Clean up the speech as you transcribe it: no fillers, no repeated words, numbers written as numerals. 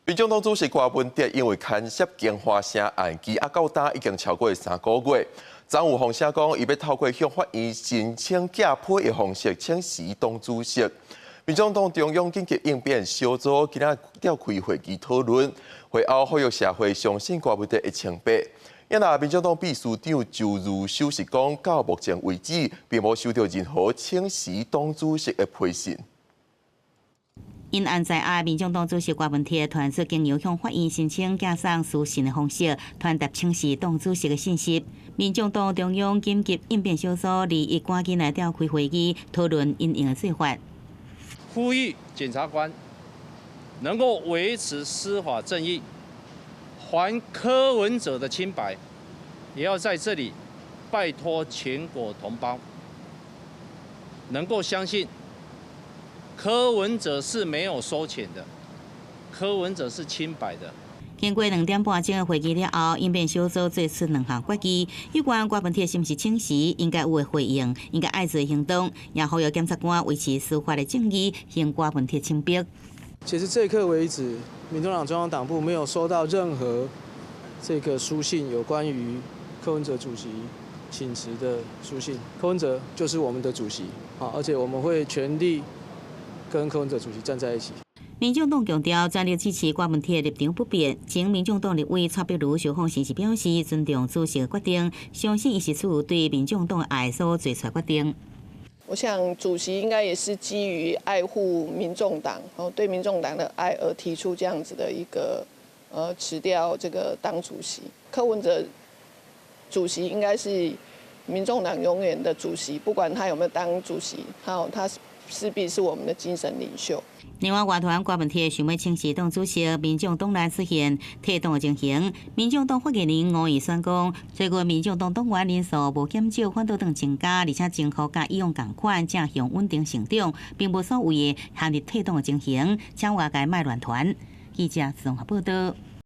民眾黨主席柯文哲因為牽涉京華城案，羈押到今已經超過3個月。昨有風聲講，伊欲透過向法院申請寄批的方式請辭黨主席。民眾黨中央緊急應變小組今仔召開會議討論，會後呼籲社會相信柯文哲的清白。因那民眾黨秘書長周如修是講，到目前為止，並無收到任何請辭黨主席的批信。因案在押民眾黨主席柯文哲傳出經由向法院申請寄送書信的方式，傳達請辭黨主席的信息。民眾黨中央緊急應變小組21趕緊來召開會議，討論因應的做法。呼籲檢察官能夠維持司法正義，還柯文哲的清白，也要在這裡拜託全國同胞，能夠相信柯文哲是沒有收錢的，柯文哲是清白的。經過2點半鐘的會議了後，應變小組做出兩項決議：有關柯文哲是毋是請辭，應該有的回應，應該愛做行動，也呼籲檢察官維持司法的正義，還柯文哲清白。截至這一刻為止，民眾黨中央黨部沒有收到任何這個書信，有關於柯文哲主席請辭的書信。柯文哲就是我們的主席，啊，而且我們會全力跟柯文哲主席站在一起。民眾黨強調全力支持柯文哲立場不變。前民眾黨立委蔡壁如受訪時是表示尊重主席的決定，相信伊是出於對民眾黨的愛所做出決定。我想主席應該也是基於愛護民眾黨，哦，對民眾黨的愛而提出這樣子的一個，辭掉這個黨主席。柯文哲主席應該是民眾黨永遠的主席，不管他有沒有當主席，他勢必是我們的精神領袖。另外，外傳柯文哲想欲請辭黨主席，民眾黨內出現退黨的情形。民眾黨發言人吳怡萱講，最近民眾黨黨員人數無減少，反倒轉增加，而且增幅佮以往仝款，正向穩定成長，並無所謂的陷入退黨的情形，請外界莫亂傳。記者綜合報道。